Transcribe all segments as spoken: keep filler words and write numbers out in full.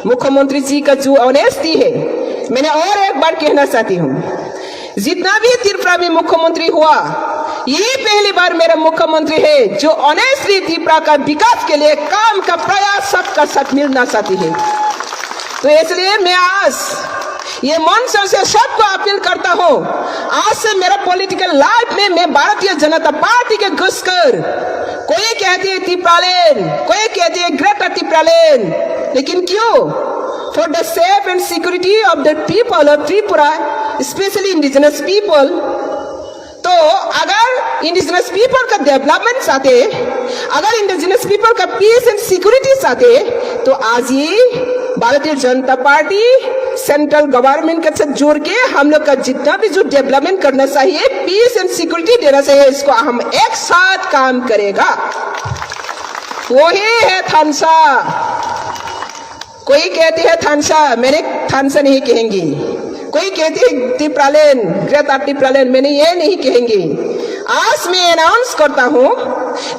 मुख्यमंत्री जी का जो ऑनेस्टी है, मैंने और एक बार कहना चाहती हूँ, जितना भी त्रिपुरा में मुख्यमंत्री हुआ, ये पहली बार मेरा मुख्यमंत्री है जो ऑनेस्टली त्रिपुरा का विकास के लिए काम का प्रयास सबका साथ मिलना चाहती है। तो इसलिए मैं आज ये मंच से सबको अपील करता हूँ, आज से मेरा पॉलिटिकल लाइफ में मैं भारतीय जनता पार्टी के घुसकर, कोई कहती है तिप्रालैंड, कोई कहती है ग्रेटर तिप्रालैंड, लेकिन क्यों? For the safe and security of the people of Tripura, specially indigenous people. तो अगर इंडिजिनस पीपल का डेवलपमेंट चाहते, अगर इंडिजिनस पीपल का पीस एंड सिक्योरिटी चाहते, तो आज ये भारतीय जनता पार्टी सेंट्रल गवर्नमेंट के साथ जुड़ के हम लोग का जितना भी जो डेवलपमेंट करना चाहिए, पीस एंड सिक्योरिटी देना चाहिए, इसको हम एक साथ काम करेगा। वही है थानसा। कोई कहती है थानसा, मैंने थानसा नहीं कहेंगी। कोई कहती है तिप्रालैंड, ग्रेटर तिप्रालैंड, मैंने ये नहीं कहेंगी। आज मैं अनाउंस करता हूँ,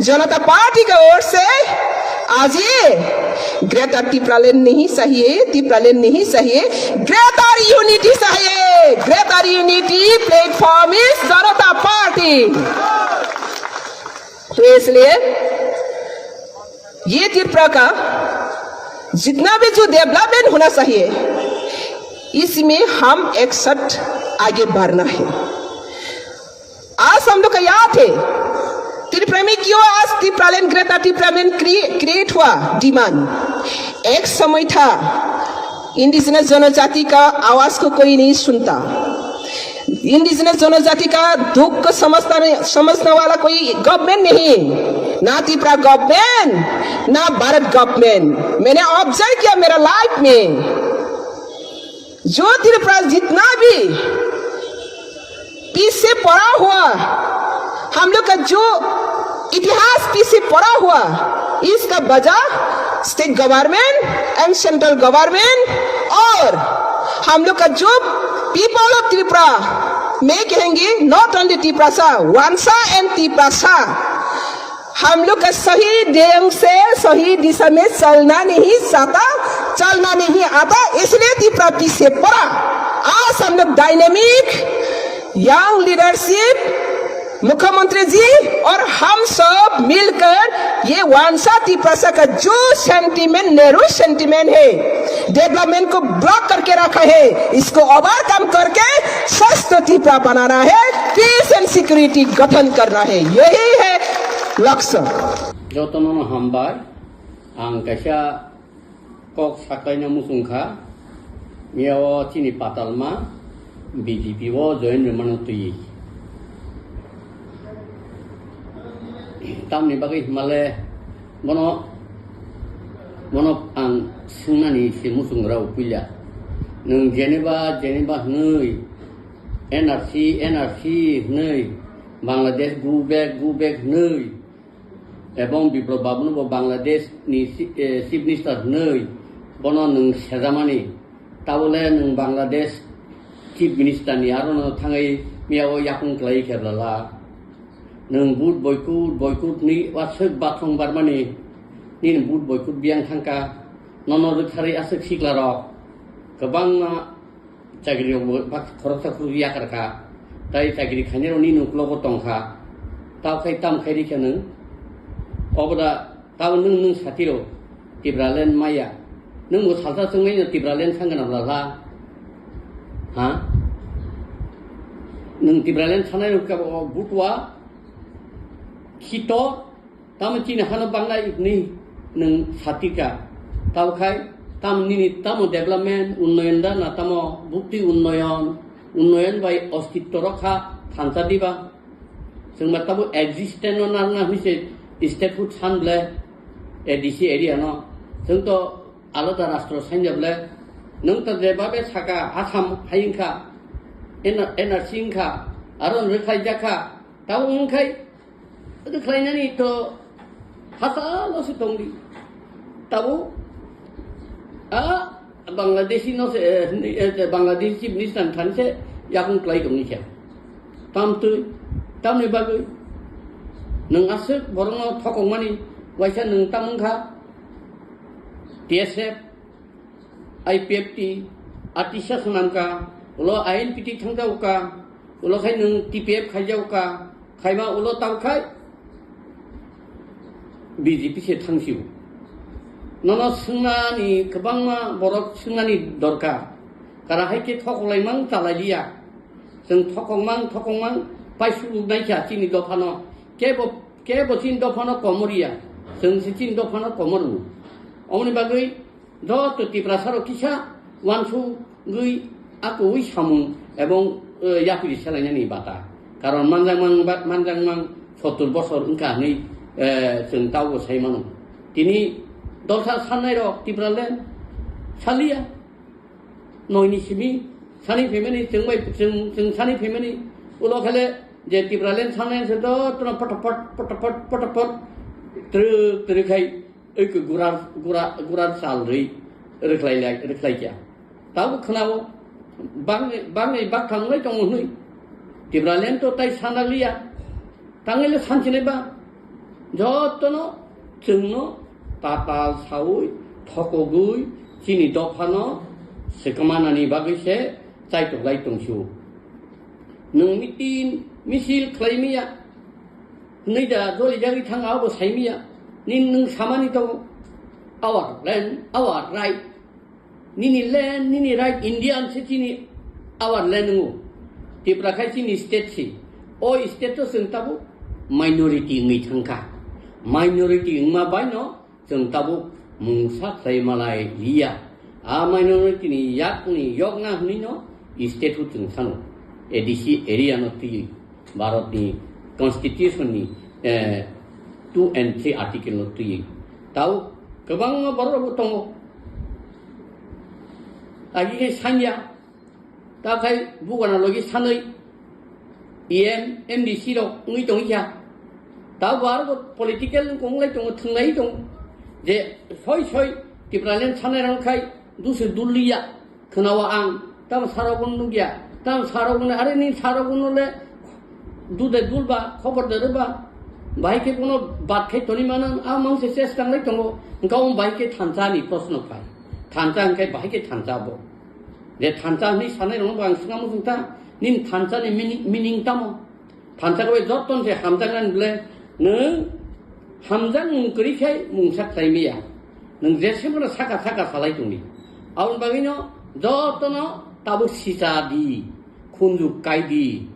जनता पार्टी की ओर से आज ये ग्रेटर तिप्रालैंड नहीं चाहिए, तिप्रालैंड नहीं चाहिए, ग्रेटर यूनिटी चाहिए, ग्रेटर यूनिटी प्लेटफॉर्म इज जनता पार्टी। तो इसलिए ये त्रिपुरा का जितना भी जो डेवलपमेंट होना चाहिए, इसमें हम एक साथ आगे बढ़ना है। आज हम लोग का याद है, त्रिपुरा में क्यों आज तिप्रालैंड, ग्रेटर तिप्रालैंड क्रिएट हुआ, डिमांड। एक समय था, इंडिजिनस जनजाति का आवाज को कोई नहीं सुनता। इंडिजिनस जनजाति का दुख को समझता नहीं, समझने वाला कोई गवर्नमेंट नहीं, ना त्रिपुरा गवर्नमेंट, ना भारत गवर्नमेंट। मैंने ऑब्जर्व किया मेरा लाइफ में, जो त्रिपुरा जितना भी पीछे पड़ा हुआ, हम लोग का जो इतिहास पीछे पड़ा हुआ, इसका वजह state government and central government और हम लोग का जो पीपल ऑफ त्रिपुरा, मैं कहेंगे नॉट ओनली तिप्रासा, वांसा एंड तिप्रासा, हम लोग का सही ढंग से सही दिशा में चलना नहीं चाहता, चलना नहीं आता, इसलिए त्रिपुरा पीछे पड़ा। आज हम लोग डायनेमिक यंग लीडरशिप, मुख्यमंत्री जी और हम सब मिलकर ये वांसा तिप्रासा का जो सेंटिमेंट, नेहरू सेंटिमेंट है, डेवलपमेंट को ब्लॉक करके रखा है, इसको ओवरकम करके स्वस्थ त्रिपुरा बनाना है, पीस एंड सिक्योरिटी गठन करना है, यही है लक्ष्य। Jotono no hambai, ang kaisa kok saklaina muchung kha, miyao chini patalma B J P o join rwmano twi. Tamni bagwi himale bono, bono ang swngnani se muchungrao puila. Nwng jeneba, jeneba hwnwi N R C, N R C hwnwi Bangladesh go back, go back hwnwi, ebong Biplab Babuno bo Bangladesh ni si-, eh, Chief Minister hwnwi bono nwng sejamani. Tabole nwng Bangladesh Chief Minister ni aro no thangwi miyao yakung kwlai khe bwlala. Nwng vote boycott, boycott ni aswk bathong barmani, nini vote boycott biyang thangkha, nono rwktharwi aswk sikla rok kwbangma chakri rok bo bak khoroksa khoroksa yakar kha, tai chakri khainai rok nini uklogo tongkha, tao khai tam khai rikha nwng, oboda Tabo nwng, nwng satiro Tipraland maya. Nwng bo salsa chwngwi no Tipraland sangana bla la. Ha? Nwng Tipraland sanai rok ka bo butwa khito, tamo chini hano bangnai ni nwng satika. Tabo khai tamo nini tamo development, unnoyon da na tamo bukti unnoyon, unnoyon bai ostitto rokha thansa diba. Chwng ma tabo existence no narwkna hwnwi se statehood san ble A D C area no. Chwng to alada rastro sanya ble. Nwng to je babe saka Assam hai wngkha, N-, N R C wngkha, aro rwkhlai jakha, tabo wngkhai rwkhlainani to hachalo se tongdi. Tabo a Bangladeshi no se, eh, eh, Bangladeshi Chief Minister thani se yakung klai tongni khe. Tam twi, tamni bagwi nwng aswk borokno thokongmani waisa nwng tam wngkha T S F, I P F T, atisa swnamkha, ulo I N P T thangjaokha, ulo khai nwng T P F khaijaokha, khaima ulo tangkhai B J P se thangsio. Nono swngnani kwbangma borok swngnani dorkar. Kara hai khe thokoklaimang chalailiya. Chwng thokokmang, thokokmang, paisuknai kha chini dophano. Kebo, kebo chini dophano komoriya. Chwng se chini dophano komorno. Omoni bagwi joto Tiprasarok kisa uansugwi akoui samung ebong, eh, yapri selainani bata. Karon manjakmang ba-, manjakmang sottur bosor wngkha hinwi, eh, chwng tabukbo sai mano. Tini dolsa sannairok Tipraland saliya. Noini simi sani phaimani, chwng bai, chwng, chwng sani phaimani. Ulo khale je Tipraland sanai se jotono potopot, potopot, potopot, twrwk, twrwk khai, oi khe gurar, gura-, gurar sal rwi rwkhlai lai, rwkhlai kya. Tabuk khwnao, bangni, bangni bakthang wngwi tongo hwnwi. Tipraland to tai sana liya. Tangwile sanchilai ba. Jotono chwngno tatal saui, thokogwi, chini dophano swkmanani bagwi se chaitoklai tongsio. Nwng mitin, misil khlai miya. Nwi da doli jagwi thang abo sai miya. Nin nwng samani tongo. Our land, our right. Nini land, nini right, Indian se chini our land wngo. Tipra khai chini state se. O state o chwng tabuk minority wngwi thangkha. Minority wngma baino chwng tabuk mungsa khlai malai liya. A minority ni yakni yokna hwnwi no state o chwng sano. A D C area no twiwi. Bharatni constitution ni, eh, two and three article no twiwi. Tau kwbangma borok rok tongo. Agi khe sanya, ta khai bugana logi sanwi E M, M D C rok wngwi tongwi kha. Tau bo aro bo political wng lai tongo, thwnglai tongo. Je soi soi Tipraland sanai rang khai dusu dulliya. Khwnao ang, tamo sarokno nukya, tamo sarokno, are ni sarokno le dude dulba, khobor de rwba, bahai khe bono bat khai toni mano, a mang se chesta nai tongo, hwnkha o bahai khe thansa ni proshno phai, thansa hwnkhe bahai khe thansa bo, je thansa hwnwi sanai rokno bo ang swngna muchung ta, nini thansa ni meaning, meaning tamo? Thansa bai joto se hamjaknani bole nwng hamjakmung kwrwi khai mungsa khlai maya. Nwng jese bono saka saka salai tongdi. Aboni bagwino jotono tabuk sicha di, khunju kai di,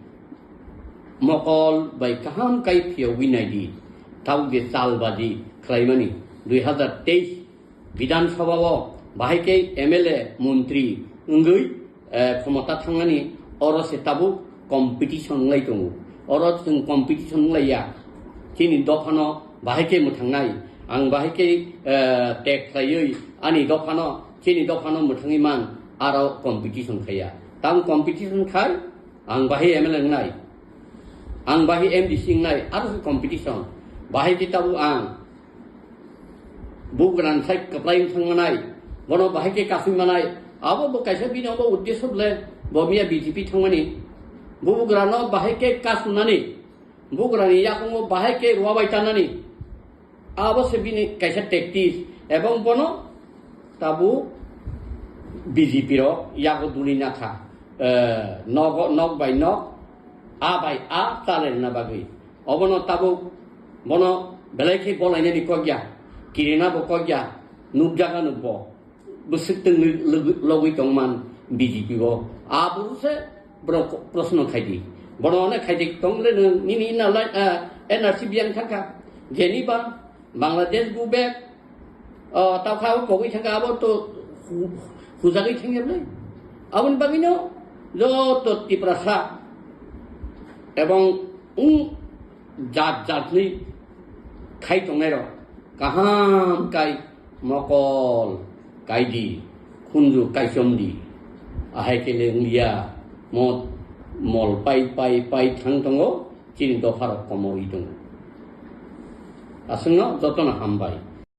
mokol bai kaham kai phiyogwi nai di. Tabuk je chalbaji khlaimani dui hazar teis Bidhan Sabha o bahai khe M L A, montri wngwi, eh, khomota thangnani oro se tabuk competition wngwi tongo. Oro chwng competition wngwi ya. Chini dophano bahai khe mwthangnai. Ang bahai khe, eh, tek khlaiwi ani dophano, chini dophano mwthangwi man aro competition khaiya. Tang competition khai ang bahai M L A wngnai. Ang bahai M D C wngnai. Aro se competition. Bahai khe tabuk ang Bubagrani sai kwplai wng thang manai, bono bahai khe kasui manai, abo bo kaisa bini obo uddesho bole bo miya B J P thangmani. Bubagrano bahai khe kasumnani, Bubagrani yakungo bahai khe ruwa bai tanani, abo se bini kaisa tactics, ebong bono tabuk B J P rok yago duli nakha, eh, nogo, nok bai nok, a bai a chale rwna bagwi. Obono tabuk bono belai khe bolainani kok ya, kirina bo kok ya, nukjaga nuk bo. Bwswk twngwi logwi, logwi tongman B J P o. Aboro se borok proshno khaidi. Bono hwnwi khaidi tong le nwng nini ina lai, ah, N R C biyang thangkha. Jeniba Bangladesh go back, o, tao kha o pogwi thangkha, abo to hu-, hujagwi thangya bwle. Aboni bagwino joto Tiprasa ebong wng jat jatni khai tongnairok kaham kai mokol kaidi, khunju kaichomdi. Ahai khe le wngya, mo-, mol pai pai pai thang tongo, chini dopharok komorwi tongo. Aswkno jotono hambai.